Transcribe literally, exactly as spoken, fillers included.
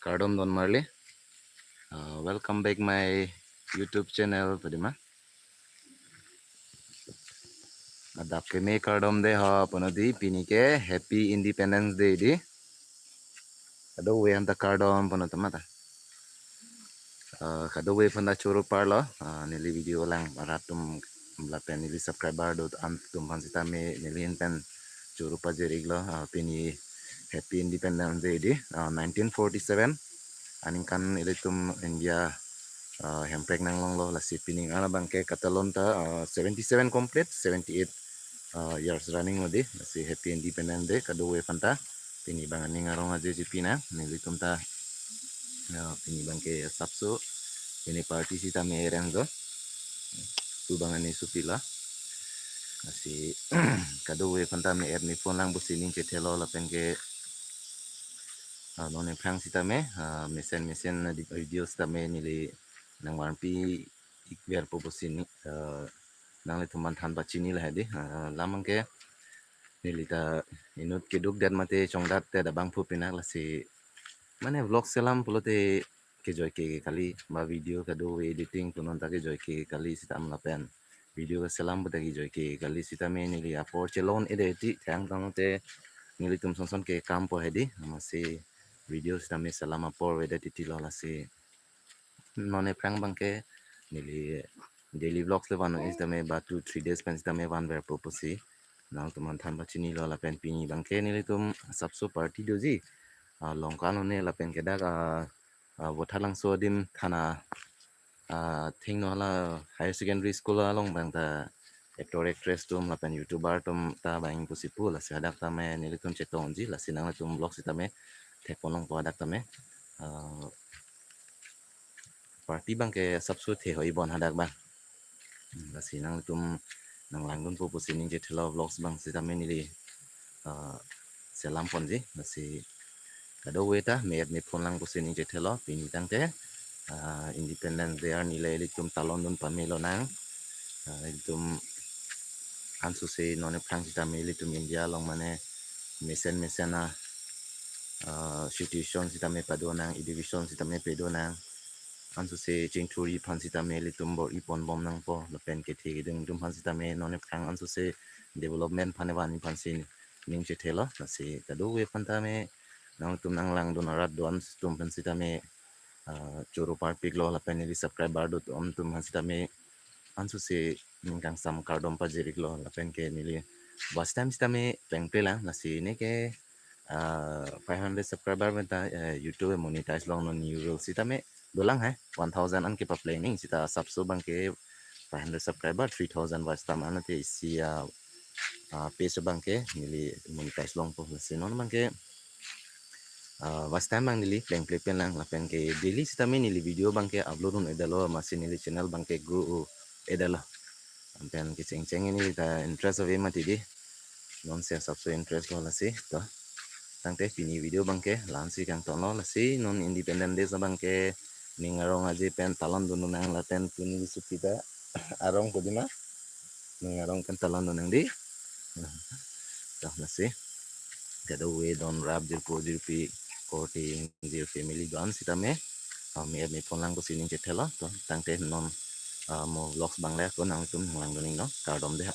Kardom don marli. Uh, welcome back my YouTube channel, padima. Adap keme kardom dei ho, pano dei, pini ke Happy Independence Day dei. Kadokave aphanta kardom pano tama ta. Uh, kadokave aphanta choro parlo, uh, neli video lang arat atum lapen neli subscriber do an atum aphan sitame neli ahin pen choro pajir-iklo, uh, pini Happy Independence Day dei, uh, nineteen forty-seven aningkan ilitum India, uh, hemprek nanglonglo, lasi pini arni abangke katalon ta, uh, seventy-seven complete, seventy-eight, uh, years running lo dei, lasi Happy Independence Day kadokave aphanta. Pini abang aning arong aje je pinang, nelitum ta, uh, pini abangke asapso, pini party sitame arrange do, tu abang ani supila. Lasi kadokave aphanta me-et me-phone lang pusi ning chethelo lapen ke, ah, non aphrang sitame, ah, mesen mesen, ah, di video sitame neli nangvanpi-ikverpo pusi ni, ah, nanglitum aphan than pachini lahai dei, ah, la abangke neli ta inut keduk det mate chongdat det abang phu pinak, lasi mane vlog selam pulote kejoike kali, ba video kadokave editing pu non ta kejoike kali sitame lapen video selam pu ta kejoike kali sitame neli apor chelong-edet dei, thang tangte nelitum son son ke kam po hai dei, amatsi video sitame selam apor avedet titilo, lasi non aphrang abangke neli daily vlogs le van-ong sitame ba two three days pen sitame vanverpo pusi nangtum aphan than pachinilo lapen pini abangke nelitum asapso party doji, ah, Longka along ne lapen ke dak, ah, ah, Vothatlangso adim thana, ah, thengno hala higher secondary school along abang ta actor actress atum lapen YouTuber atum ta bang pusi pu, lasi hadak tame nelitum chetongji, lasi nanglitum vlog sitame thekponlongpo hadak tame. Ah, party abangke asapso the hoi bon hadak abang. Hmm, lasi nanglitum nanglangdunpo pusi ning chethelo, vlogs abang sitame neli, ah, selam ponji, lasi kadokave ta me-et me-phone lang pusi ning chethelo, pini tangte, ah, Independence Day arni le ilitum talondun pame lonang, ah, ilitum ansose non aphrang sitame ilitum India along mane mesen mesen a, ah, situation sitame padonang, education sitame padonang, ansose chingthuri aphan sitame ilitum bor-i ponbom nangpo lapen kethe keding atum aphan sitame non aphrang ansose development aphan vanji aphansi ning chethelo, lasi kadokave aphanta me nangtum nanglangdun arat do-an atum aphan sitame, ah, choro parpiklo lapen neli subscriber do-an atum aphan sitame ansose ning kangsam kardom pajir-iklo lapen ke neli watch time sitame plengple lang, lasi neke, ah, five hundred subscriber pen ta, eh, YouTube monetize longlo, new rule sitame dolang hai, one thousand an kepapleng ning, sita asapso abangke five hundred subscriber, three thousand watch time an te isi, ah, ah, page abangke neli monetize longpo, lasi non abangke, ah, watch time abang neli plengple pen lang lapen ke daily sitame neli video abangke upload un-edetlo, amatsi neli channel abangke grow-edetlo. Anpen kechengcheng neli ta interest ave mati dei. Non si asapso interest lo, lasi to. Tangte pini video abangke la-ansi kangtonlo, lasi non Independence Day abangke ning arong aje pen talondun nang lapen pini supi ta arong padima. Ning arong pen talondun nang dei. To, lasi kadokave don rap jirpo jirpi, korte ingjir family do-an sitame, ah, me-et me-phone lang pusi ning chethelo, to, tangte non, ah, mo vlogs abang le ako nangtum nanglangdun-iknon, kardom dei ha.